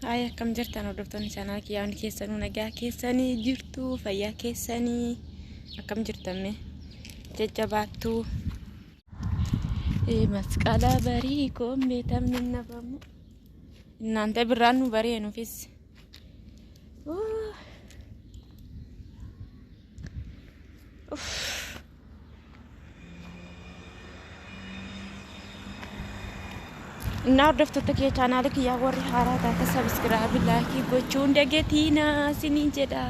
Haaya akkam jirtan hordoftoonni chaanala kiyyaa hundi keessanuu nagaa keessanii jirtu fayyaa keessanii akkam jirtan mee jajjabaattuu. Masqala barii koommee taphni nafamu. Innaante birraan nu baree nufis. Uff. Innaa hordoftoota kiyya chaanaala kiyyaa warri haaraa taate sabiskiraabii laayikii gochuun dagatiinaa siniin jedha.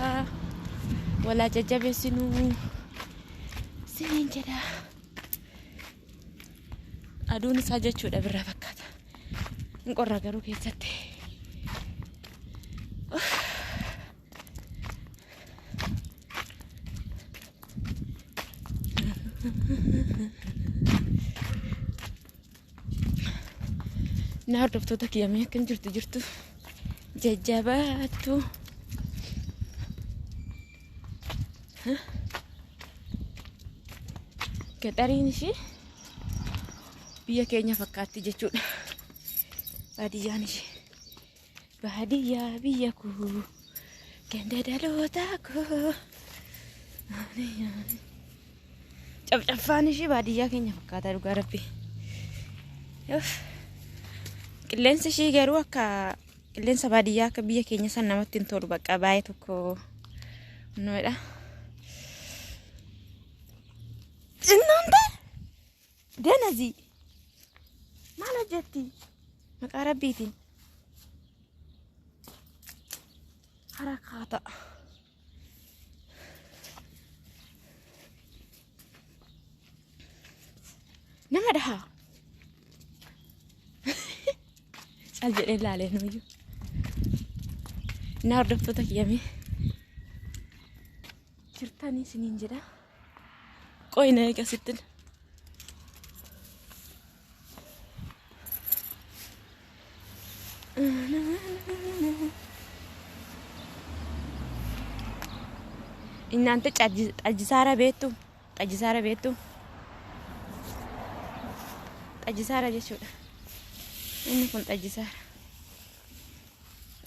Walaa jajjabeessinuu siniin jedha. Aduun isaa jechuudha birraa fakkaata. Hin qorra garuu keessatti. Na hordoftoota kiyya mee akkam jirtu jirtu jajjabaattu. Gaxariin ishee biyya keenya fakkaatti jechuudha. Baadiyyaan ishee. Baadiyyaa biyya koo ganda dhalootaa koo. Cabcaffaan ishee baadiyyaa keenya fakkaata dhugaa rabbi. Qilleensi ishee garuu akka qilleensa baadiyyaa akka biyya keenya san namatti hin tolu bakka baay'ee tokko noidha. Innaan danazii maal hojjetti maqaa rabbiitiin harakaata. Nama dhahaa. Cal jedhee laalee nuyyuu. Innaa hordoftoota kiyyamee jirtanii isiniin jedha. Qoy na eega sittin. Innaante xajjisaara beektu? Xajjisaara beektu? Xajjisaara jechuudha. Inni kun xajjisaara.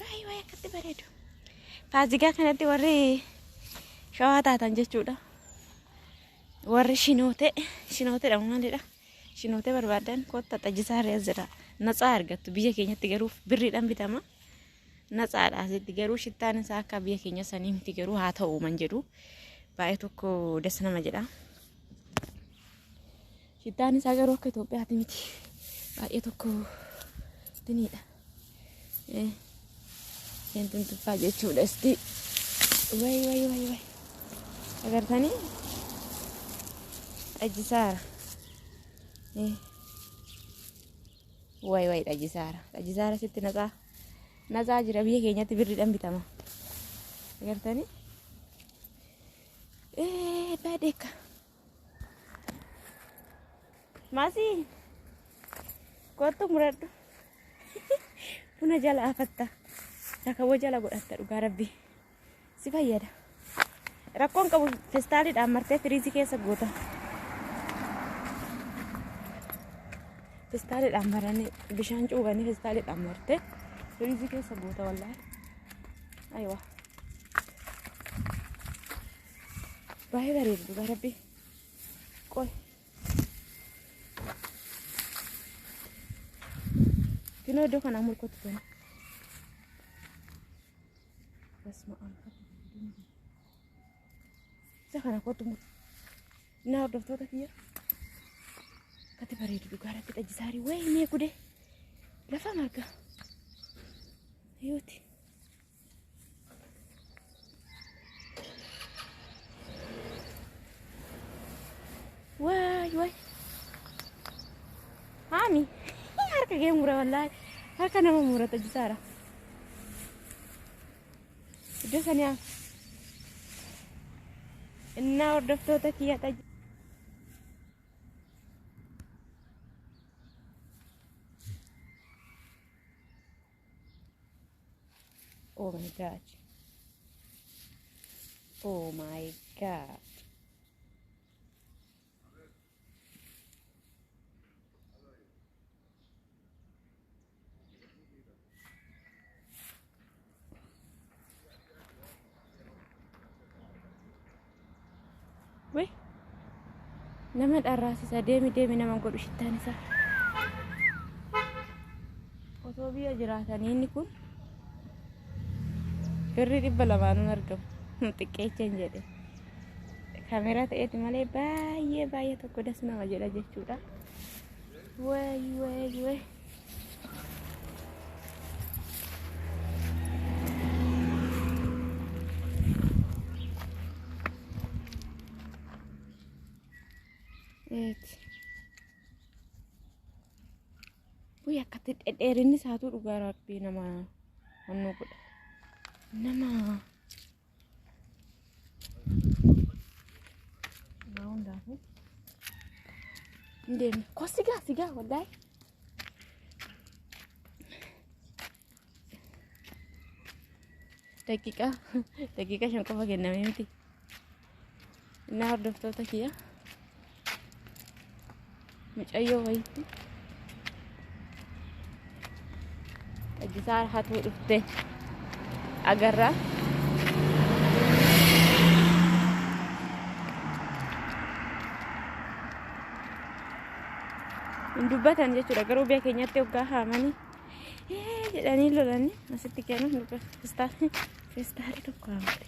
Waay waay akkatti bareedu. Faazigaa kanatti warri shawaa taatan jechuudha. Warri shinootee shinooteedha maalidha? Shinootee barbaadan kotta xajjisaarri as jira. Natsaa argattu biyya keenyatti garuu birriidhaan bitama. Natsaadha asitti garuu shittaan isaa akka biyya keenya sanii miti garuu haa ta'u man jedhu. Baay'ee tokko das nama jedha. Shittaan isaa garuu akka Itoophiyaati miti. Baay'ee tokko diniidha. Isheen tun tuffaa jechuudha isti. Way way way way. Agartanii? Xajjisaara. Way way xajjisaara. Xajjisaara sitti natsaa. Natsaa jira biyya keenyatti birriidhaan bitama. Agartanii? Badeeka. Maasii kottu muradhu. Buna jala afatta. Rakaboo jala godhatta dhugaa rabbi. Si fayyada. Rakkoon qabu festaaliidhaan martee firiizii keessa goota. Festaaliidhaan maranii bishaan cuubanii festaaliidhaan martee firiizii keessa goota wallaahi. Ayiwa. Baay'ee bareedu dhugaa rabbi. Qoy. Kinoo iddoo kanaa murkootti tana. Basma am. Isa kana kootu mur. Innaa hordoftoota kiyya. Akkatti bareedu dhugaa rabbi xajjisaarii wayinee gude. Lafa marga. Hiyooti. Waay waay. Haami harka kee mura wallaahi harka nama mura xajjisaara. Iddoo sanii haa. Innaa hordoftoota kiyya xajji. Oh my God. Oh my God. Nama dharraasisa, deemi deemi nama godhu shittaan isaa. Osoo biyya jiraatanii inni kun birrii 200 argamu. Xiqqeecha hin jedhe. Kaameeraa ta'eeti malee baay'ee baay'ee tokko das nama jedha jechuudha. Way way way. Uy, akkatti dhedheerinni isaatu dhugaa rabbii nama onnoo godha. Nama hundaafuu hin deemne. Koo sigaa sigaa wallaahi. Daqiiqaa 5 qofa kenname miti. Innaa hordoftoota kiyya. Mucayyoo wayiitti xajjisaa hatuu dhufte agarra. Hin dubbatan jechuudha, garuu biyya keenyatti hoggaa haamanii jedhanii lolanii asitti kennu hin dubbatan. Feestaalii tokko haamate.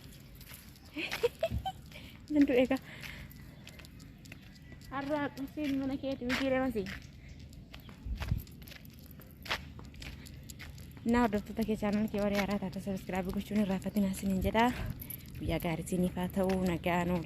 Nan du'e gaa. Har'a qursiin mana keeti miti reemasi. Naa hordoftoota kee, channel kee warri haaraa taate subscribe gochuun irraanfatinaa isiniin jedha. Guyyaa gaarii isiniif haa ta'u, nagaa nu.